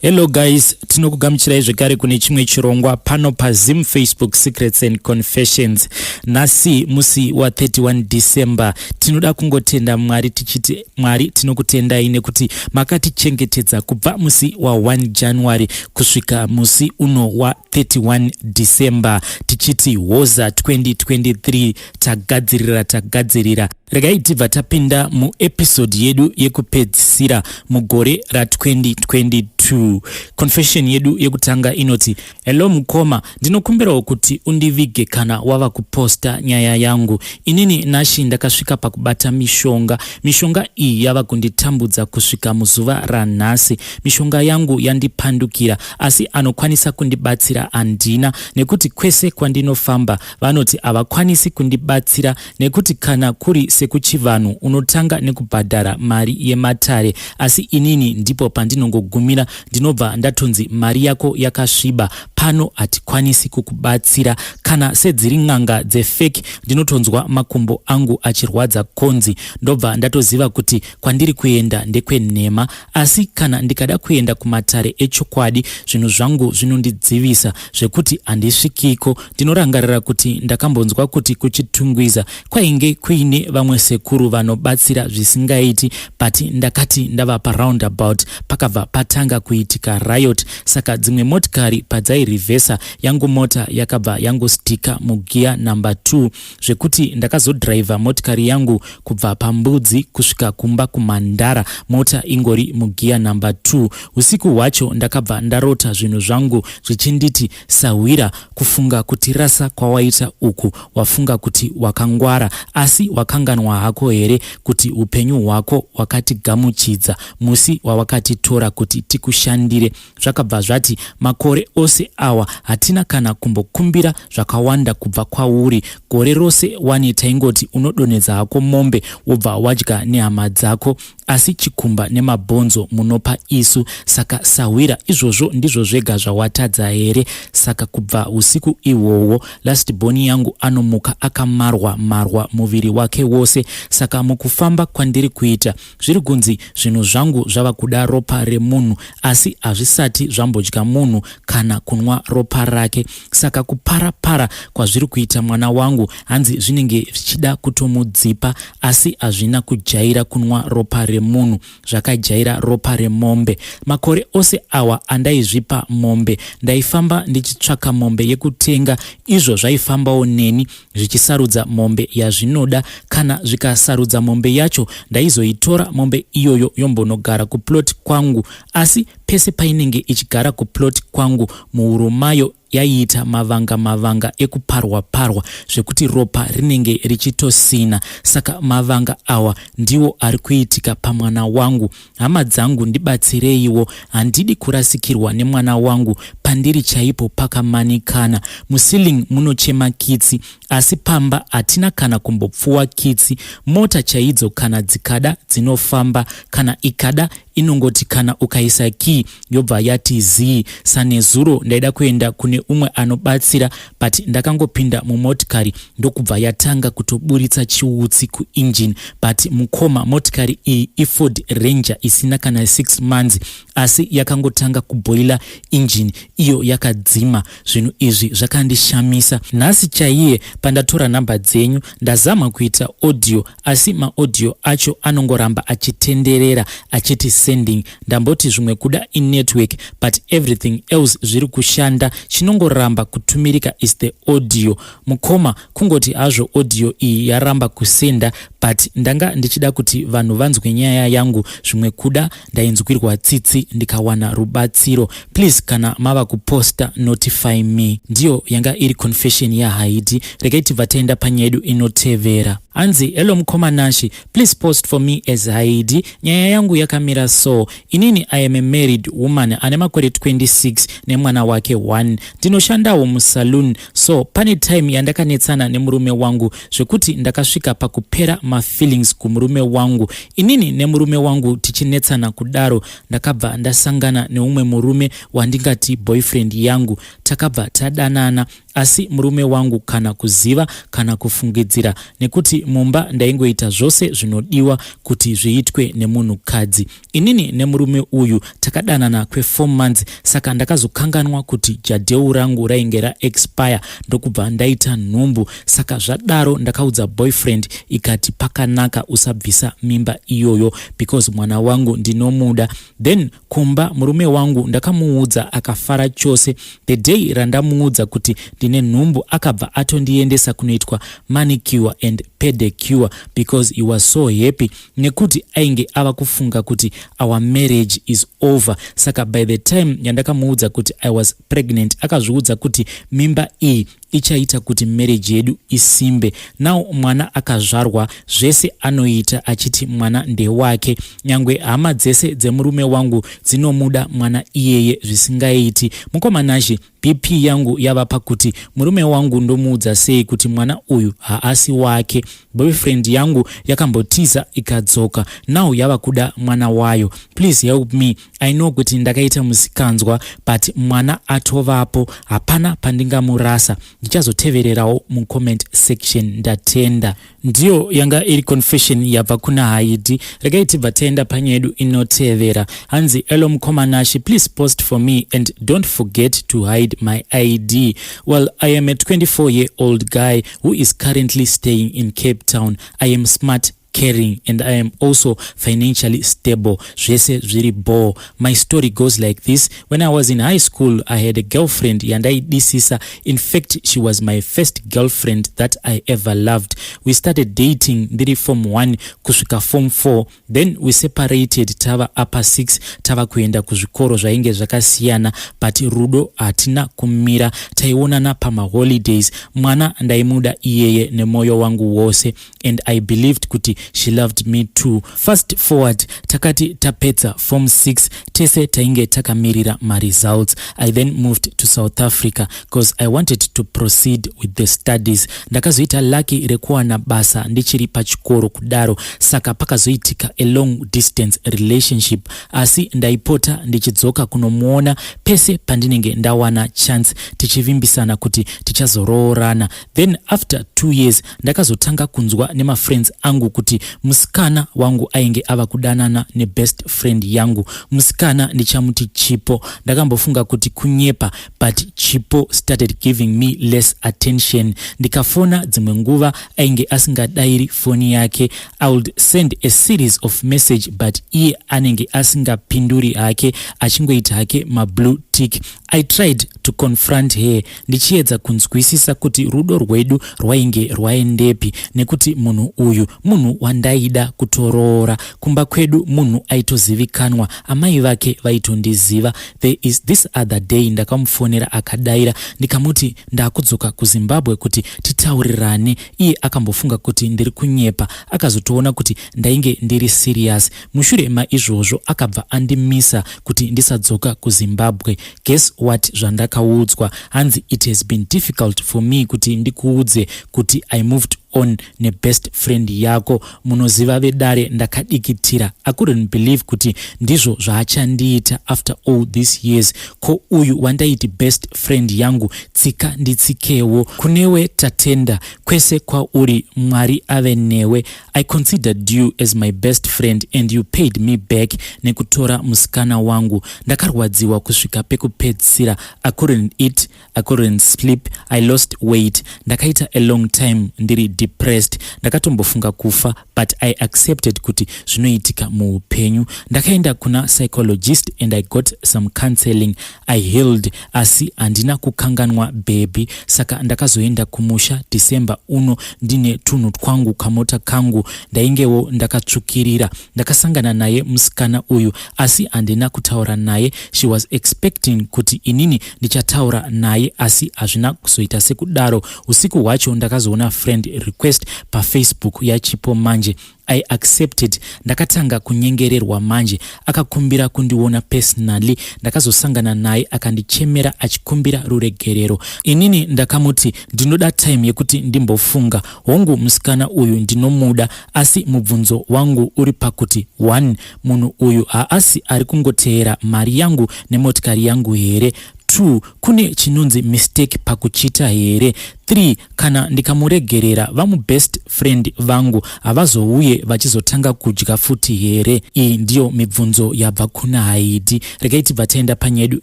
Hello guys, tinokugamuchirai zvekare kune chimwe chirongwa pano paZim Facebook Secrets and Confessions. Nhasi musi wa31 December tinoda kungotenda Mwari tichiti Mwari tinokutendai nekuti makatichengetedza kubva musi wa1 January kusvika musi uno wa31 December, tichiti hoza 2023, tagadzirira tagadzirira. Regai tibva tapinda muepisode yedu yekupedzisira mugore ra2022. Confession yedu yekutanga inoti, "Hello mukoma, ndinokumbirawo kuti undivige kana wava kuposta nyaya yangu. Inini Nashi ndakasvika pakubata mishonga. Mishonga iyi yava kunditambudza kusvika muzuva ranhasi. Mishonga yangu yandipandukira, asi anokwanisa kundibatsira handina, nekuti kwese kwandinofamba vanoti havakwanisi kundibatsira, nekuti kana kuri sekuchivanhu unotanga nekubhadhara mari yematare, asi inini ndipo pandinongogumira, ndinobva ndatonzi mari yako yakasviba, pano hatikwanisi kukubatsira. Kana sedziri n'anga dzefake, ndinotonzwa makumbo angu achirwadza konzi, ndobva ndatoziva kuti kwandiri kuenda ndekwenhema. Asi kana ndikada kuenda kumatare echokwadi, zvinhu zvangu zvinondidzivisa zvekuti handisvikiko. Ndinorangarira kuti ndakambonzwa kuti kuChitungwiza kwainge kuine vamwe sekuru vanobatsira zvisingaiti, but ndakati ndava paroundabout, pakabva patanga kuitika riot. Saka dzimwe motikari padzairivhesa, yangu mota yakabva yangostika mugiya number 2, zvekuti ndakazodhiraivha motikari yangu kubva pambudzi kusvika kumba kuMandara, mota ingori mugiya number 2. Usiku hwacho ndakabva ndarota zvinhu zvangu zvichinditi, 'Sahwira, kufunga kuti rasa kwawaita uku, wafunga kuti wakangwara, asi wakanganwa hako here kuti upenyu hwako wakatigamuchidza musi wawakatitora kuti tikushandire?' Zvakabva zvati, 'Makore ose awa hatina kana kumbokumbira zvakawanda kubva kwauri. Gore rose wani taingoti unodonhedza hako mombe, wobva wadya nehama dzako, asi chikumba nemabhonzo munopa isu. Saka sahwira, izvozvo ndizvo zvega zvawatadza here?' Saka kubva usiku ihwohwo, last born yangu anomuka akamarwa marwa muviri wake wose. Saka mukufamba kwandiri kuita, zviri kunzi zvinhu zvangu zvava kuda ropa remunhu, asi hazvisati zvambodya munhu kana kunwa ropa rake. Saka kuparapara kwazviri kuita mwana wangu, hanzi zvinenge zvichida kutomudzipa, asi hazvina kujaira kunwa ropa remunhu, zvakajaira ropa remombe. Makore ose awa andaizvipa mombe, ndaifamba ndichitsvaka mombe yekutenga, izvo zvaifambawo neni zvichisarudza mombe yazvinoda. Kana zvikasarudza mombe yacho, ndaizoitora mombe iyoyo yombonogara kuplot kwangu. Asi pese painenge ichigara kuplot kwangu, muhuro mayo yaiita mavanga mavanga ekuparwa parwa, zvekuti ropa rinenge richitosina. Saka mavanga awa ndiwo ari kuitika pamwana wangu. Hama dzangu, ndibatsireiwo, handidi kurasikirwa nemwana wangu. Pandiri chaipo pakamanikana, muceiling munochema kitsi, asi pamba hatina kana kumbopfuwa kitsi. Mota chaidzo kana dzikada dzinofamba, kana ikada inongoti kana ukaisa key yobva yati zii. Sanezuro ndaida kuenda kune umwe anobatsira, but ndakangopinda mumotikari, ndokubva yatanga kutoburitsa chiutsi kuinjini. But mukoma, motikari iyi iFord Ranger isina kana 6 months, asi yakangotanga kubhoila injini iyo yakadzima. Zvinhu izvi zvakandishamisa. Nhasi chaiye pandatora nhamba dzenyu, ndazama kuita audio, asi maaudio acho anongoramba achitenderera achiti sending. Ndamboti zvimwe kuda inetwork, but everything else zviri kushanda. Chinongoramba kutumirika is the audio. Mukoma, kungoti hazvo audio iyi yaramba kusenda, but ndanga ndichida kuti vanhu vanzwe nyaya yangu, zvimwe kuda ndainzwirwa tsitsi ndikawana rubatsiro. Please, kana mava kuposta, notify me." Ndiyo yanga iri confession yaHaidi. Regai tibva taenda panyaya yedu inotevera. Hanzi, "Hello mukoma Nashi, please post for me as Haidi. Nyaya yangu yakamira so. Inini I am a married woman ane makore 26 nemwana wake 1. Ndinoshandawo musaloon. So pane time yandakanetsana nemurume wangu zvekuti ndakasvika pakupera mafeelings kumurume wangu. Inini nemurume wangu tichinetsana kudaro, ndakabva ndasangana neumwe murume wandingati boyfriend yangu. Takabva tadanana, asi murume wangu kana kuziva kana kufungidzira, nekuti Ndiri mumba ndaingoita zvose zvinodiwa kuti zviitwe nemunhukadzi. Inini nemurume uyu takadanana kwe4 months, saka ndakazokanganwa kuti jadheu rangu rainge raexpire, ndokubva ndaita nhumbu. Saka zvadaro ndakaudza boyfriend, ikati pakanaka usabvisa mimba iyoyo because mwana wangu ndinomuda. Then kumba murume wangu ndakamuudza, akafara chose. The day randamuudza kuti ndine nhumbu, akabva atondiendesa kunoitwa manicure and pedicure because he was so happy nekuti ainge ava kufunga kuti our marriage is over. Saka by the time yandakamuudza kuti I was pregnant, akazviudza kuti mimba iyi ichaita kuti marriage yedu isimbe. Now mwana akazvarwa, zvese anoita achiti mwana ndewake. Nyangwe hama dzese dzemurume wangu dzinomuda mwana iyeye zvisingaiti. Mukoma Nashe, BP yangu yava pakuti murume wangu ndomuudza sei kuti mwana uyu haasi wake? Boyfriend yangu yakambotiza ikadzoka, now yava kuda mwana wayo. Please help me. I know kuti ndakaita musikanzwa, but mwana atovapo, hapana pandingamurasa. Ndichazotevererawo mucomment section. Ndatenda. Ndiyo yanga iri confession yabva kuna Haidi. Regai tibva taenda panyedu inotevera. Hanzi, "Hello Mukoma Nashe, please post for me and don't forget to hide my ID. Well, I am a 24 year old guy who is currently staying in Cape Town. I am smart, caring and I am also financially stable. Zvese zviri bho. My story goes like this. When I was in high school, I had a girlfriend yandaidisisa. In fact, she was my first girlfriend that I ever loved. We started dating ndiri form 1 kusvika form 4, then we separated tava upper 6, tava kuenda kuzvikoro zvainge zvakasiyana, but rudo hatina kumira. Taionana pamaholidays. Mwana ndaimuda iyeye nemwoyo wangu wose and I believed kuti she loved me too. Fast forward, takati tapedza form 6, tese tainge takamirira maresults. I then moved to South Africa because I wanted to proceed with the studies. Ndakazoita lucky rekuwana basa ndichiri pachikoro kudaro, saka pakazoitika a long distance relationship, asi ndaipota ndichidzoka kunomuona pese pandinenge ndawana chance, tichivimbisana kuti tichazoroorana. Then after 2 years ndakazotanga kunzwa nemafriends angu kuti musikana wangu ainge ava kudanana nebest friend yangu. Musikana ndichamuti Chipo. Ndakambofunga kuti kunyepa, but Chipo started giving me less attention. Ndikafona dzimwe nguva ainge asingadayiri foni yake. I would send a series of message, but iye anenge asingapinduri hake, achingoita hake mablue tick. I tried to confront her ndichiedza kunzwisisa kuti rudo rwedu rwainge rwaendepi, nekuti munhu uyu munhu wandaida kutoroora. Kumba kwedu munhu aitozivikanwa, amai vake vaitondiziva. There is this other day ndakamufonera akadaira, ndikamuti ndakudzoka kuZimbabwe kuti titaurirane. Iye akambofunga kuti ndiri kunyepa, akazotoona kuti ndainge ndiri serious. Mushure maizvozvo akabva andimisa kuti ndisadzoka kuZimbabwe. Guess what zvandakaudzwa? Hanzi, 'It has been difficult for me kuti ndikuudze kuti I moved on nebest friend yako.' Munoziva vedare, ndakadikitira. I couldn't believe kuti ndizvo zvaachandiita after all these years. Ko uyu wandaiti best friend yangu, tsika nditsikewo. Kunewe Tatenda, kwese kwauri, Mwari ave newe. I considered you as my best friend and you paid me back nekutora musikana wangu. Ndakarwadziwa kusvika pekupedzisira. I couldn't eat, I couldn't sleep, I lost weight. Ndakaita a long time ndiri depressed. Ndakatombofunga kufa, but I accepted kuti zvinoitika muupenyu. Ndakaenda kuna psychologist and I got some counseling. I healed, asi handina kukanganwa baby. Saka ndakazoenda kumusha December uno ndine tunhu twangu, kamota kangu. Ndaingewo ndakatsvukirira. Ndakasangana naye musikana uyu, asi handina kutaura naye. She was expecting kuti inini ndichataura naye, asi hazvina kuzoita sekudaro. Usiku hwacho ndakazoona friend request paFacebook yaChipo. Manje I accepted. Ndakatanga kunyengererwa manje. Akakumbira kundiona personally. Ndakazosangana naye akandichemera achikumbira ruregerero. Inini ndakamuti ndinoda time yekuti ndimbofunga. Hongu, musikana uyu ndinomuda, asi mubvunzo wangu uri pakuti 1 munhu uyu haasi ari kungoteera mari yangu nemotikari yangu here? 2 kune chinonzi mistake pakuchita here? 3 kana ndikamuregerera, vamubest friend vangu havazouye vachizotanga kudya futi here? Iyi ndiyo mibvunzo yabva kuna Haidi. Regai tibva taenda panyedu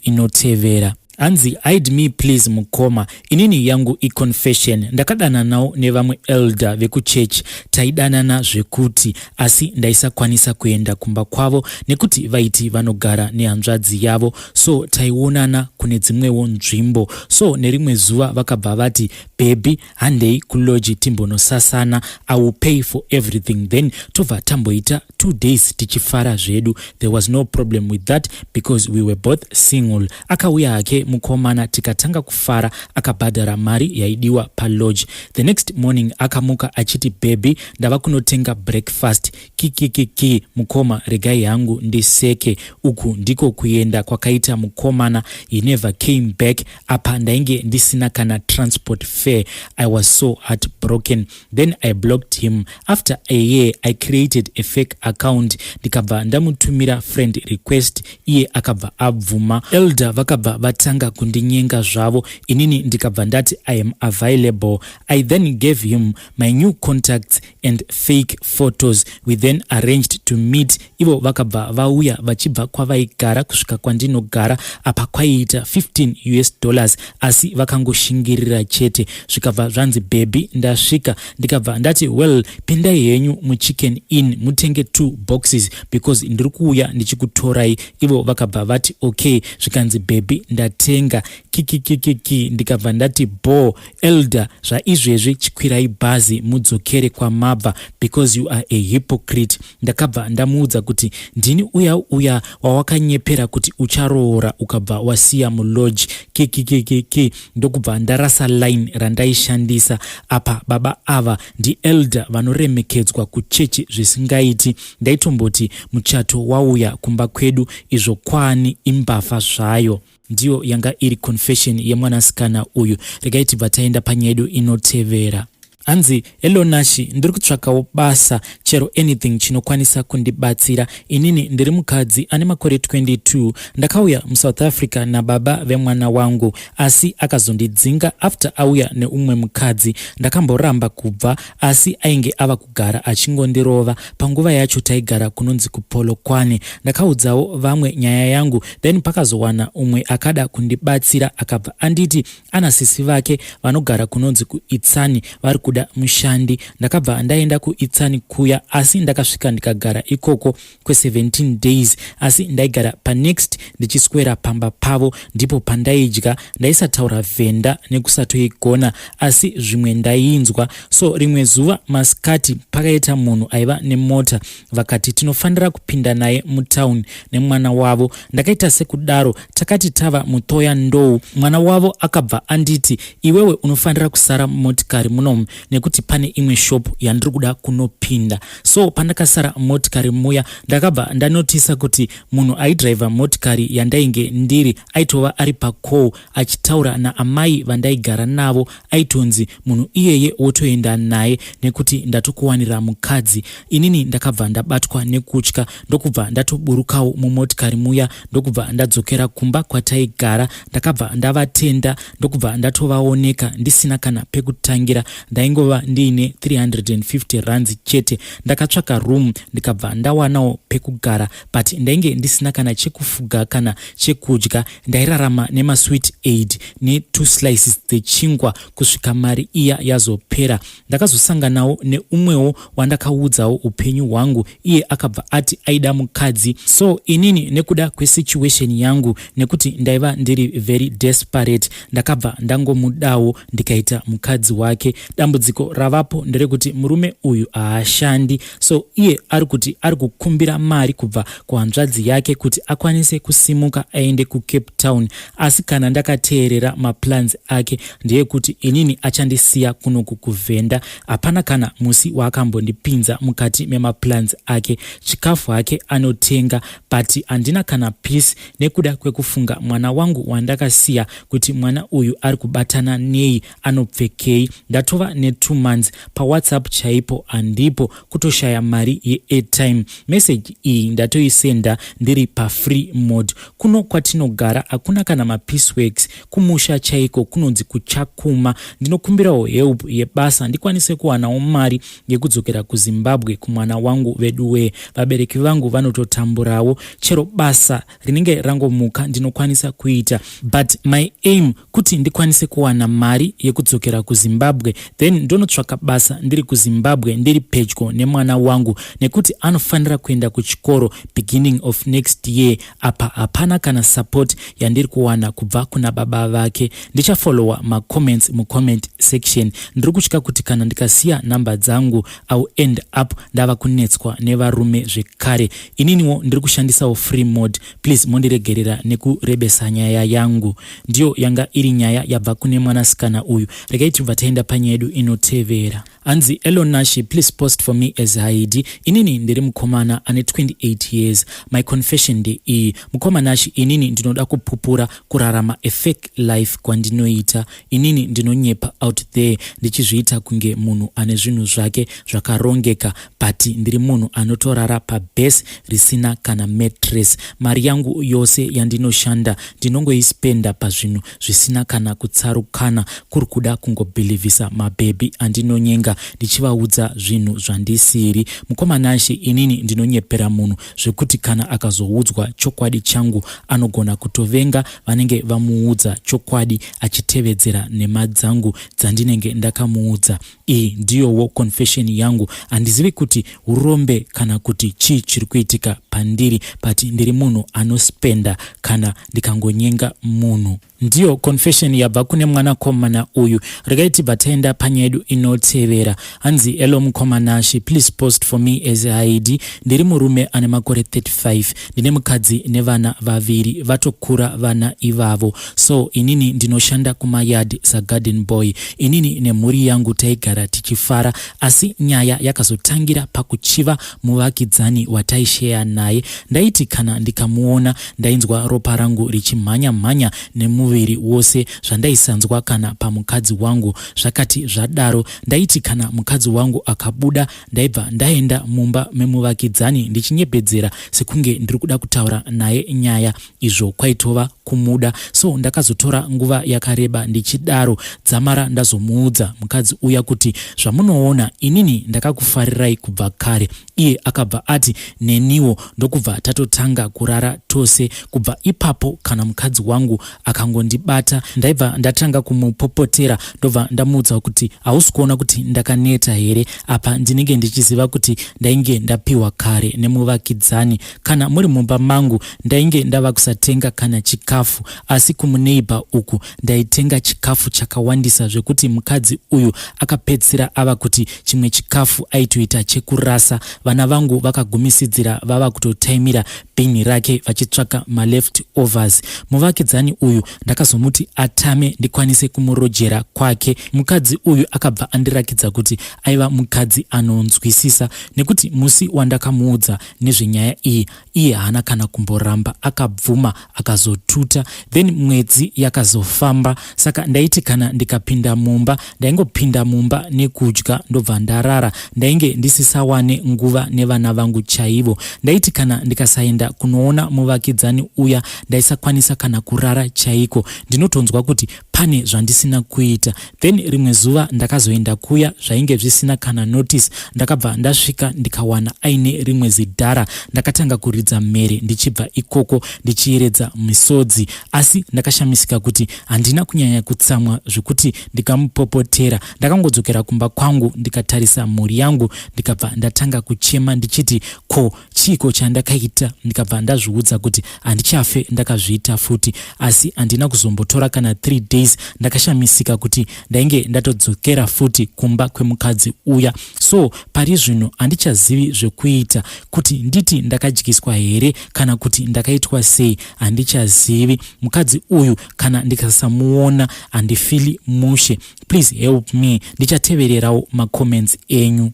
inotevera. Hanzi, "Hide me please mukoma. Inini yangu iconfession. Ndakadananawo nevamwe elder vekuchechi. Taidanana zvekuti, asi ndaisakwanisa kuenda kumba kwavo nekuti vaiti vanogara nehanzvadzi yavo, so taionana kune dzimwewo nzvimbo. So nerimwe zuva vakabva vati, 'Baby, handei kulodge timbonosasana. I will pay for everything, then tobva tamboita 2 days tichifara zvedu.' There was no problem with that because we were both single. Akauya hake mukomana, tikatanga kufara. Akabhadhara mari yaidiwa palodge. The next morning akamuka achiti, 'Baby, ndava kunotenga breakfast.' Kikikiki, mukoma, regai hangu ndiseke. Uku ndiko kuenda kwakaita mukomana. He never came back. Apa ndainge ndisina kana transport fare. I was so heartbroken. Then I blocked him. After a year I created a fake account, ndikabva ndamutumira friend request. Iye akabva abvuma. Elder vakabva vatanga kundinyenga zvavo. Inini ndikabva ndati I am available. I then gave him my new contacts and fake photos. We then arranged to meet. Ivo vakabva vauya vachibva kwavaigara kusvika kwandinogara. Apa kwaiita US$15, asi vakangoshingirira chete. Zvikabva zvanzi, 'Baby, ndasvika.' Ndikabva ndati, 'Well, pindai henyu muChicken Inn mutenge two boxes because ndiri kuuya ndichikutorai.' Ivo vakabva vati okay. Zvikanzi, 'Baby, ndatenga.' Kikikikiki. Ndikabva ndati, 'Bo elder, zvaizvezvi chikwirai bhazi mudzokere kwamabva because you are a hypocrite.' Ndakabva ndamuudza kuti ndini uya uya wawakanyepera kuti ucharoora, ukabva wasiya mulodge. Kikikikiki. Ndokubva ndarasa line randaishandisa. Apa baba ava ndielder vanoremekedzwa kuchechi zvisingaiti. Ndaitomboti muchato wauya kumba kwedu, izvo kwani imbavha zvayo." Ndiyo yanga iri confession yemwanasikana uyu. Regai tibva taenda panyedu inotevera. Hanzi, "Hello Nashi, ndiri kutsvakawo basa, chero anything chinokwanisa kundibatsira. Inini ndiri mukadzi ane makore 22. Ndakauya muSouth Africa nababa vemwana wangu, asi akazondidzinga after auya neumwe mukadzi. Ndakamboramba kubva, asi ainge ava kugara achingondirova. Panguva yacho taigara kunonzi kuPolokwane. Ndakaudzawo vamwe nyaya yangu, then pakazowana umwe akada kundibatsira. Akabva anditi ana sisi vake vanogara kunonzi kuItsani vari kuda mushandi. Ndakabva ndaenda kuItsani kuya, asi ndakasvika ndikagara ikoko kwe17 days, asi ndaigara panext, ndichiswera pamba pavo, ndipo pandaidya. Ndaisataura Vhenda nekusatoigona, asi zvimwe ndainzwa. So rimwe zuva masikati pakaita munhu aiva nemota, vakati tinofanira kupinda naye mutauni nemwana wavo. Ndakaita sekudaro. Takati tava muThohoyandou, mwana wavo akabva anditi, 'Iwewe unofanira kusara mumotikari munomu nekuti pane imwe shop yandiri kuda kunopinda.' So pandakasara motikari muya, ndakabva ndanotisa kuti munhu aidhiraivha motikari yandainge ndiri aitova ari pacall achitaura naamai vandaigara navo. Aitonzi munhu iyeye wotoenda naye nekuti ndatokuwanira mukadzi. Inini ndakabva ndabatwa nekutya, ndokubva ndatoburukawo mumotikari muya, ndokubva ndadzokera kumba kwataigara. Ndakabva ndavatenda, ndokubva ndatovaoneka ndisina kana pekutangira. Ndaingova ndiine 350 rands chete. Ndakatsvaka room, ndikabva ndawanawo pekugara, but ndainge ndisina kana chekufuga kana chekudya. Ndairarama nemasweet aid ne2 slices dzechingwa kusvika mari iya yazopera. Ndakazosanganawo neumwewo wandakaudzawo upenyu hwangu. Iye akabva ati aida mukadzi. So inini nekuda kwesituation yangu, nekuti ndaiva ndiri very desperate, ndakabva ndangomudawo, ndikaita mukadzi wake. Dambudziko Dambudziko ravapo nderekuti murume uyu haashandi, so iye ari kuti ari kukumbira mari kubva kuhanzvadzi yake kuti akwanise kusimuka aende kuCape Town. Asi kana ndakateerera maplans ake ndeyekuti inini achandisiya kunoku kuVhenda. Hapana kana musi waakambondipinza mukati memaplans ake. Chikafu hake anotenga, but handina kana peace nekuda kwekufunga mwana wangu wandakasiya, kuti mwana uyu ari kubatana nei, anopfekei. Ndatova ne2 months paWhatsApp chaipo handipo, kutoshaya mari yeairtime. Message iyi ndatoisenda ndiri pafree mode. Kuno kwatinogara hakuna kana mapiece works, kumusha chaiko kunonzi kuchakuma. Ndinokumbirawo help yebasa ndikwanise kuwanawo mari yekudzokera kuZimbabwe kumwana wangu. Veduwee, vabereki vangu vanototamburawo. Chero basa rinenge rangomuka ndinokwanisa kuita, but my aim kuti ndikwanise kuwana mari yekudzokera kuZimbabwe, then ndonotsvaka basa ndiri kuZimbabwe, ndiri pedyo nemwana wangu, nekuti anofanira kuenda kuchikoro beginning of next year. Apa hapana kana support yandiri kuwana kubva kuna baba vake. Ndichafollowa macomments mucomment section. Ndiri kutya kuti kana ndikasiya nhamba dzangu, I'll end up ndava kunetswa nevarume zvekare. Ininiwo ndiri kushandisawo free mode. Please mondiregerera nekurebesa nyaya yangu. Ndiyo yanga iri nyaya yabva kune mwanasikana uyu. Regai tibva taenda panyaya yedu inotevera. Hanzi, "Hello Nashi, please post for me as Haidi. Inini ndiri mukomana ane 28 years. My confession ndeiyi. Mukoma Nashi, inini ndinoda kupupura kurarama a fake life kwandinoita. Inini ndinonyepa out there ndichizviita kunge munhu ane zvinhu zvake zvakarongeka, but ndiri munhu anotorara pabhesi risina kana mattress. Mari yangu yose yandinoshanda ndinongoispenda pazvinhu zvisina kana kutsarukana, kuri kuda kungobhilivhisa mabhebhi andinonyenga ndichivaudza zvinhu zvandisiri. Mukoma Nashi, inini ndinonyepera munhu zvekuti kana akazoudzwa chokwadi changu anogona kutovenga vanenge vamuudza chokwadi, achitevedzera nhema dzangu dzandinenge ndakamuudza. Iyi ndiyowo confession yangu. Handizivi kuti urombe kana kuti chii chiri kuitika pandiri, but ndiri munhu anospenda kana ndikangonyenga munhu." Ndiyo confession yabva kune mwanakomana uyu. Regai tibva taenda panyaya yedu inotevera. Hanzi, "Hello mukoma Nashi, please post for me as Haidi. Ndiri murume ane makore 35, ndine mukadzi nevana vaviri, vatokura vana ivavo. So inini ndinoshanda kumayard sagarden boy. Inini nemhuri yangu taigara tichifara, asi nyaya yakazotangira pakuchiva muvakidzani wataisheya naye. Ndaiti kana ndikamuona ndainzwa ropa rangu richimhanya-mhanya nemuviri wose, zvandaisanzwa kana pamukadzi wangu. Zvakati zvadaro, ndaiti kana mukadzi wangu akabuda, ndaibva ndaenda mumba memuvakidzani ndichinyepedzera sekunge ndiri kuda kutaura naye nyaya, izvo kwaitova kumuda. So ndakazotora nguva yakareba ndichidaro, dzamara ndazomuudza mukadzi uya kuti zvamunoona inini ndakakufarirai kubva kare. Iye akabva ati neniwo, ndokubva tatotanga kurara tose. Kubva ipapo, kana mukadzi wangu akangondibata, ndaibva ndatanga kumupopotera, ndobva ndamuudza kuti hausi kuona kuti ndakaneta here? Apa ndinenge ndichiziva kuti ndainge ndapiwa kare nemuvakidzani. Kana muri mumba mangu ndainge ndava kusatenga kana chikafu, asi kumuneighbour uku ndaitenga chikafu chakawandisa, zvekuti mukadzi uyu akapedzisira ava kuti chimwe chikafu aitoita chekurasa. Vana vangu vakagumisidzira vava kutotaimira bhini rake vachitsvaka maleft overs. Muvakidzani uyu ndakazomuti atame ndikwanise kumurojera kwake. Mukadzi uyu akabva andirakidza kuti aiva mukadzi anonzwisisa, nekuti musi wandakamuudza nezvenyaya iyi, iye haana kana kumboramba, akabvuma akazotuta. Then mwedzi yakazofamba, saka ndaiti kana ndikapinda mumba, ndaingopinda mumba nekudya ndobva ndarara. Ndainge ndisisawane nguva nevana vangu chaivo. Ndaiti kana ndikasaenda kunoona muvakidzani uya, ndaisakwanisa kana kurara chaiko, ndinotonzwa kuti pane zvandisina kuita. Then rimwe zuva ndakazoenda kuya zvainge zvisina kana notice. Ndakabva ndasvika ndikawana aine rimwe zidhara. Ndakatanga kuridza mhere ndichibva ikoko ndichiyeredza misodzi. rudzi. Asi ndakashamisika kuti handina kunyanya kutsamwa zvekuti ndikamupopotera. Ndakangodzokera kumba kwangu ndikatarisa mhuri yangu ndikabva ndatanga kuchema ndichiti ko chiiko chandakaita. Ndikabva ndazviudza kuti handichafe ndakazviita futi, asi handina kuzombotora kana 3 days. Ndakashamisika kuti ndainge ndatodzokera futi kumba kwemukadzi uya. So pari zvino handichazivi zvekuita, kuti nditi ndakadyiswa here kana kuti ndakaitwa sei, handichazivi. Mukadzi uyu kana ndikasamuona handifili mushe. Please help me. Ndichatevererawo macomments enyu.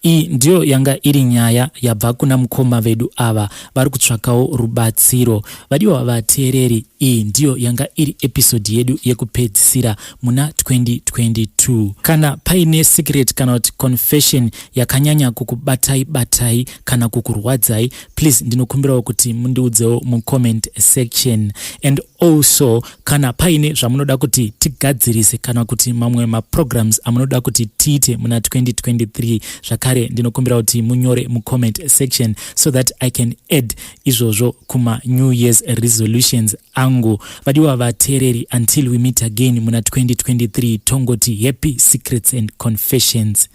Iyi ndiyo yanga iri nyaya yabva kuna mukoma vedu ava vari kutsvakawo rubatsiro. Vadiwa vateereri, iyi ndiyo yanga iri episode yedu yekupedzisira muna 2022. Kana paine secret kana kuti confession yakanyanya kukubatai batai kana kukurwadzai, please ndinokumbirawo kuti mundiudzewo mucomment section. And also kana paine zvamunoda kuti tigadzirise kana kuti mamwe maprograms amunoda kuti tiite muna 2023, zvakare ndinokumbira kuti munyore mucomment section so that I can add izvozvo kuma New Year's resolutions angu. Vadiwa vateereri, until we meet again muna 2023, tongoti happy secrets and confessions.